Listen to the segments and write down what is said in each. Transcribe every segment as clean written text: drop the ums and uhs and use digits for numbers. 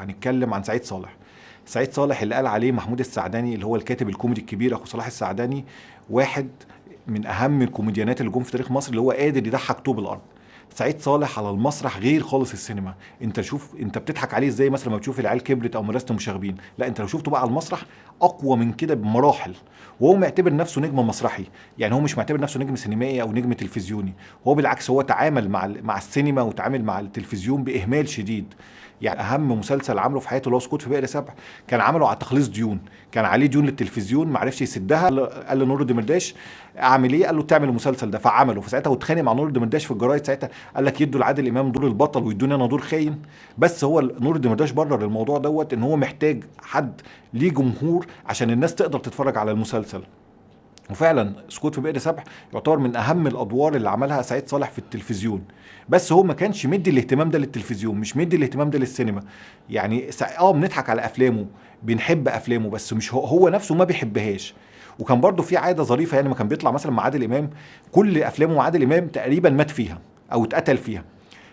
هنتكلم عن سعيد صالح. سعيد صالح اللي قال عليه محمود السعدني اللي هو الكاتب الكوميدي الكبير اخو صلاح السعدني، واحد من اهم الكوميديانات اللي جم في تاريخ مصر، اللي هو قادر يضحك طوب الارض. سعيد صالح على المسرح غير خالص السينما. انت شوف انت بتضحك عليه ازاي مثلا لما بتشوف العيال كبرت او مدرسه المشاغبين، لا انت لو شفته بقى على المسرح اقوى من كده بمراحل. وهو معتبر نفسه نجم مسرحي، يعني هو مش معتبر نفسه نجم سينمائي او نجم تلفزيوني، هو بالعكس هو تعامل مع السينما وتعامل مع التلفزيون باهمال شديد. يعني اهم مسلسل عمله في حياته اللي هو سقوط في بئر سبع كان عمله على تخليص ديون، كان عليه ديون للتلفزيون ما عرفش يسدها، قال لنور الدمرداش اعمل ايه؟ قال له تعمل المسلسل ده، فعمله. فساعتها واتخانق مع نور الدمرداش في الجرايد ساعتها، قال لك يدوا لعادل امام دور البطل ويدوني انا دور خاين. بس هو نور الدمرداش برر الموضوع دوت ان هو محتاج حد ليه جمهور عشان الناس تقدر تتفرج على المسلسل. وفعلا سقوط في بئر سبع يعتبر من اهم الادوار اللي عملها سعيد صالح في التلفزيون، بس هو ما كانش مدي الاهتمام ده للتلفزيون، مش مدي الاهتمام ده للسينما. يعني بنضحك على افلامه، بنحب افلامه، بس مش هو نفسه ما بيحبهاش. وكان برضو في عادة ظريفة، يعني ما كان بيطلع مثلا مع عادل امام، كل افلامه مع عادل امام تقريبا مات فيها او اتقتل فيها.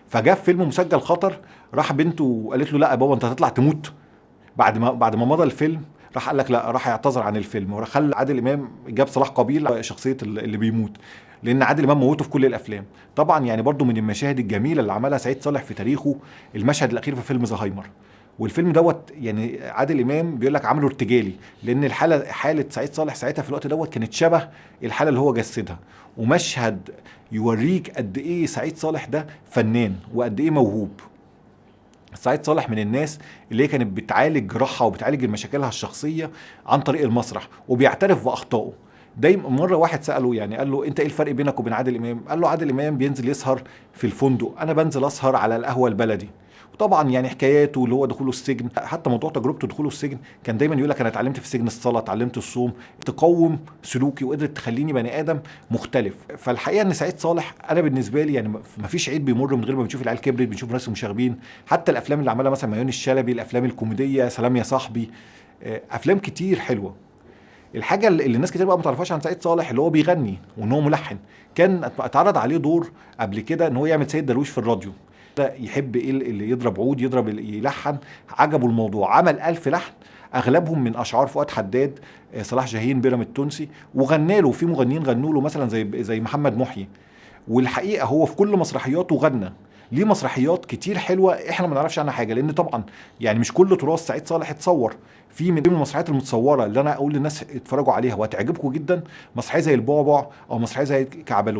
فجاء في فيلم مسجل خطر، راح بنته قالت له لا يا بابا انت هتطلع تموت. بعد ما مضى الفيلم راح قال لك لا، راح يعتذر عن الفيلم، وراح خلى عادل امام جاب صلاح قابيل شخصية اللي بيموت، لان عادل امام موته في كل الافلام. طبعا يعني برضو من المشاهد الجميلة اللي عملها سعيد صالح في تاريخه المشهد الاخير في فيلم زهايمر. والفيلم دوت يعني عادل امام بيقول لك عمله ارتجالي، لان الحالة حاله سعيد صالح ساعتها في الوقت دوت كانت شبه الحالة اللي هو جسدها. ومشهد يوريك قد ايه سعيد صالح ده فنان وقد ايه موهوب. سعيد صالح من الناس اللي هي كانت بتعالج جراحها وبتعالج مشاكلها الشخصية عن طريق المسرح، وبيعترف باخطائه. دايما مرة واحد ساله يعني قال له انت ايه الفرق بينك وبين عادل امام؟ قال له عادل امام بينزل يسهر في الفندق، انا بنزل اسهر على القهوة البلدي. وطبعا يعني حكاياته اللي هو دخوله السجن، حتى موضوع تجربته دخوله السجن كان دايما يقول لك انا اتعلمت في سجن الصلاة، اتعلمت الصوم، تقوم سلوكي وقدرت تخليني بني ادم مختلف. فالحقيقة ان سعيد صالح انا بالنسبة لي يعني ما فيش عيد بيمر من غير ما بنشوف العيال كبرت، بنشوف ناس مشاغبين، حتى الافلام اللي عملها مثلا مايون الشلبي، الافلام الكوميدية سلام يا صاحبي، افلام كتير حلوة. الحاجة اللي الناس كتير بقى ما تعرفهاش عن سعيد صالح اللي هو بيغني وان هو ملحن. كان اتعرض عليه دور قبل كده ان هو يعمل سيد درويش في الراديو، ده يحب ايه اللي يضرب عود، يضرب يلحن، عجبه الموضوع، عمل 1000 لحن اغلبهم من اشعار فؤاد حداد، صلاح جاهين، بيرم التونسي، وغنى له. في مغنيين غنوا له مثلا زي محمد محيي. والحقيقة هو في كل مسرحياته غنى، ليه مسرحيات كتير حلوة احنا ما نعرفش عنها حاجة، لان طبعا يعني مش كل تراث سعيد صالح اتصور. في من المسرحيات المتصوره اللي انا اقول للناس اتفرجوا عليها وهتعجبكم جدا، مسرحية زي البعبع او مسرحية زي كعبلون.